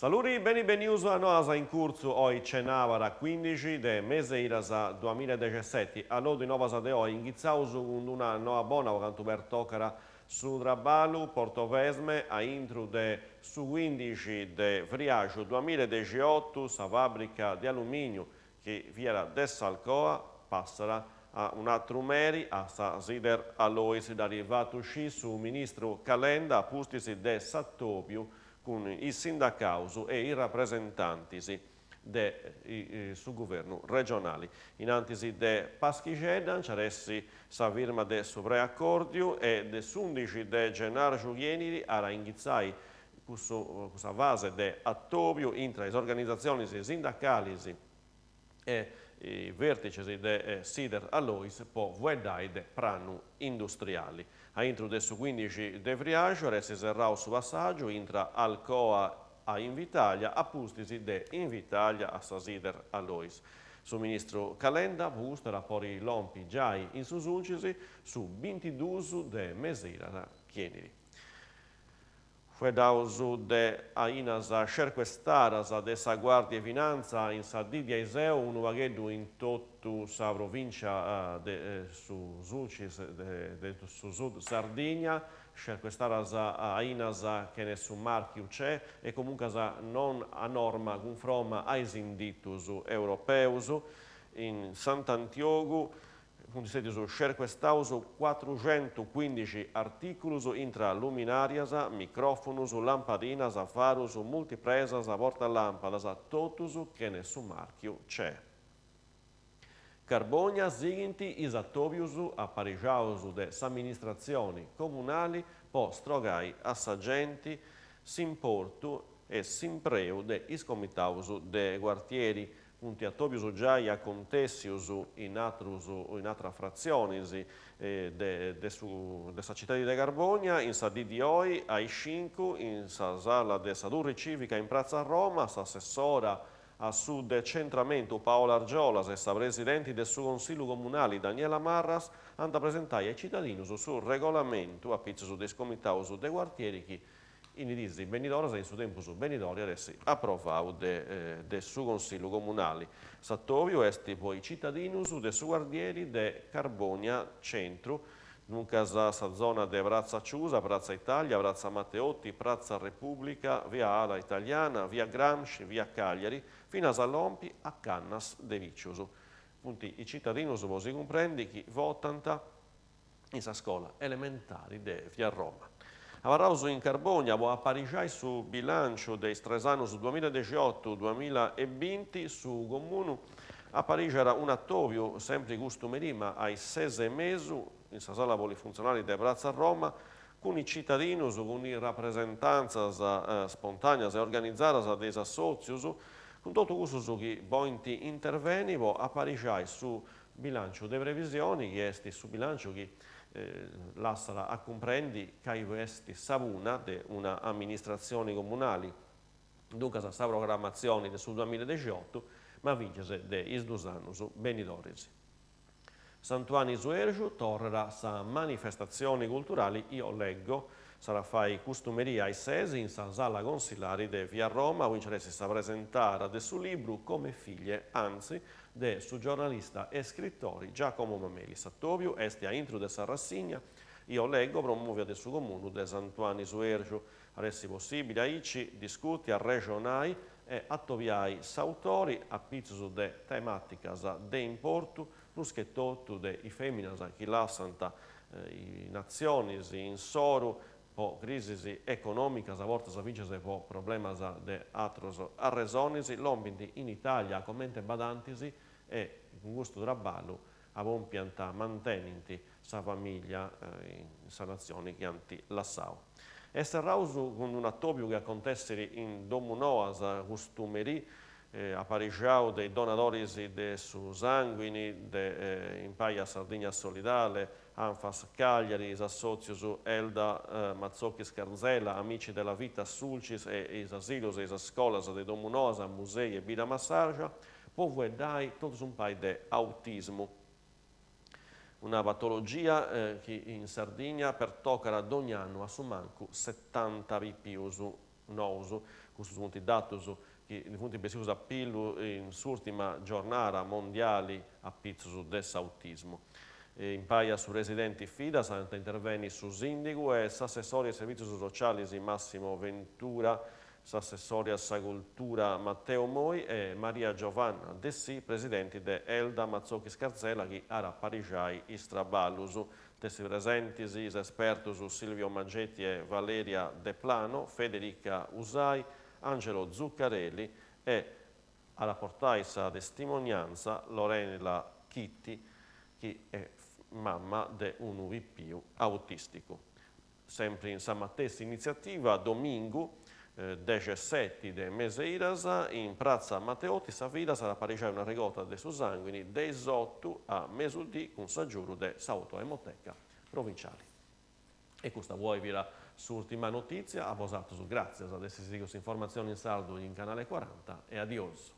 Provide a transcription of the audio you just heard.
Saludi, beni benius a Noas in Curtzu, oi cenàbara cuindixi de mes'e idas duamilla e dexesseti. Alloddu is novas de oi, inghitzaus cun una noa bona po cantu pertocat su traballu Portovesme a intru de su cuindixi de friaxu duamilla e dexiotu sa fàbrica de allumìniu chi fiat de s'Alcoa passat a un'atru meri, a sa Sider Alloys. Dd'at fatu scì su ministru Calenda a pustis de s'atobiu cun is sindacaus e is rapresentantis de su guvernu regionali. In antis de Paschixedda nc'at essi sa firma de su preacòrdiu e de s'undixi de gennàrgiu chi 'enit at a inghitzai cussa fase de atobiu intra is organizatzionis sindacalis e is vertices de Sider Alloys po fueddai de pranu industriali. A intru de su cuindixi de friaxu at essi serrau su passàgiu intra Alcoa a Invitalia a pustis de Invitalia a sa Sider Alloys. Su ministru Calenda po custu at a podi lompi giai in su Sulcis su bintiduus de mes'e idas chi 'enit. Fueddaus de ainas scerquestadas de sa Guardia 'e Finanza in sa dì de aiseu unu pagheddu in totu sa provìncia de su Sulcis de su Sud Sardigna, scerquestadas ainas chene su màrchiu CE e comuncas non a norma cunfroma a is inditus europeus. In Sant'Antiogu Funt stètius scerquestaus cuatruxentucuindixi artìculus intra luminàrias, micròfonus, lampadinas, farus, multipresas, portalàmpadas, totus chene su màrchiu CE. Carbònia sighint is atòbius aparixaus de s'amministratzioni comunali po strogai a sa genti s'importu e s'impreu de is comitaus de cuartieri Funt atòbius giai acontèssius in atrus in atras fratzionis de de su de sa citadi de Carbònia. In sa dì di oi a is cincu in sa sala de sa Turri Cìvica in Pratza Roma s'assessora a su decentramentu Paola Argiolas e sa presidenti de su Consillu Comunali Daniela Marras ant a presentai a is citadinus su regolamentu a pitzus de is comitaus de cuartieri chi In is diis benidoras e in su tempus benidori at essi aprovau de de su Consillu Comunali. S'atòbiu est po is citadinus de su cuartieri de Carbònia Centru, duncas sa zona de Pratza Ciusa, Pratza Italia, Pratza Matteotti, Pratza Repubblica, via Ala Italiana, via Gramsci, via Cagliari, finas a lompi a Cannas de Picius. Funt is citadinus, po si cumprendi, chi votant in sa scola elementari de via Roma. Abarraus in Carbònia po aparixai su bilànciu de is tres annus duamiladexiotu duamilla e binti, su Comunu aparixat un'atòbiu sempri custu merì ma a is ses e mesu in sa sala polifuntzionali de Pratza Roma cun is citadinus, cun is rapresentantzas spontàneas e organizadas de is assòtzius, cun totu cussus chi boint interveni po aparixai su Bilànciu de previsioni, chi est su bilànciu chi lassat a cumprendi cali est sa punna de una amministratzioni comunali, duncas sa programatzioni de su duamiladexiotu, ma fintzas de is dus annus benidoris. Santuani Suergiu torrat sa manifestatzioni culturali Io Leggo S'at a fai custu merì a is ses in sa sala consillari de via Roma, ui nc'at essi sa presentada de su libru Come figlie, anzi, de su giornalista e scritori Giacomo Mameli. S'atòbiu est a intru de sa rassigna Io Leggo promòvia de su Comunu de Santuani Suergiu. At essi possìbili aici discuti, arrexonai e atobiai s'autori a pitzus de temàticas de importu, prus che totu de is fèminas chi lassant is natzionis insoru po crisis econòmicas, a bortas fintzas po problemas de atros arresonis, lompint in Itàlia comente badantis e cun custu traballu apompiant, mantenint sa famìllia in sa natzioni chi ant lassau. E serraus cun un'atòbiu chi acontessit in Domunoas custu merì, Aparixau de is donadoris de su sànguini de Impai a Sardigna Solidale, Anfas Cagliari, is assòtzius Elda Mazzocchi Scarzella, Amici della Vita Sulcis e is asilus e is scolas de Domunoas, Musei e Bidda Massarja, po fueddai totus umpai de autismu. Una patologia chi in Sardigna pertocat dogni annu a su mancu setanta pipius. nous. Custus funt datus chi ndi funt bessius a pillu in s'ùrtima giornada mondiali a pitzus de s'autismu. Impari a su presidenti Fidas ant a intervenni su sìndigu e s'assessori a is servìtzius socialis Massimo Ventura, s'assessori a sa cultura Matteo Moi e Maria Giovanna Dessì, presidenti de Elda Mazzocchi Scarzella chi at a aparixai is traballus. Ant essi presentis is espertus Silvio Maggetti e Valeria Deplano, Federica Usai, Angelo Zuccarelli e at a portai sa testimoniantza Lorella Chitti chi est mamma de unu pipiu autisticu. Sempri in sa matessi initziativa, domingu, dexesseti de mes'e idas, in pratza Matteotti sa Fidas at a aparixai una regota de su sànguini de is otu a mesudì cun s'agiudu de s'Autoemoteca Provinciali. E custa po oi fiat s'ùrtima notìtzia, a bosatrus gràtzias de essi sighiu s'informatzioni in sardu in Canale Cuaranta e adiosu.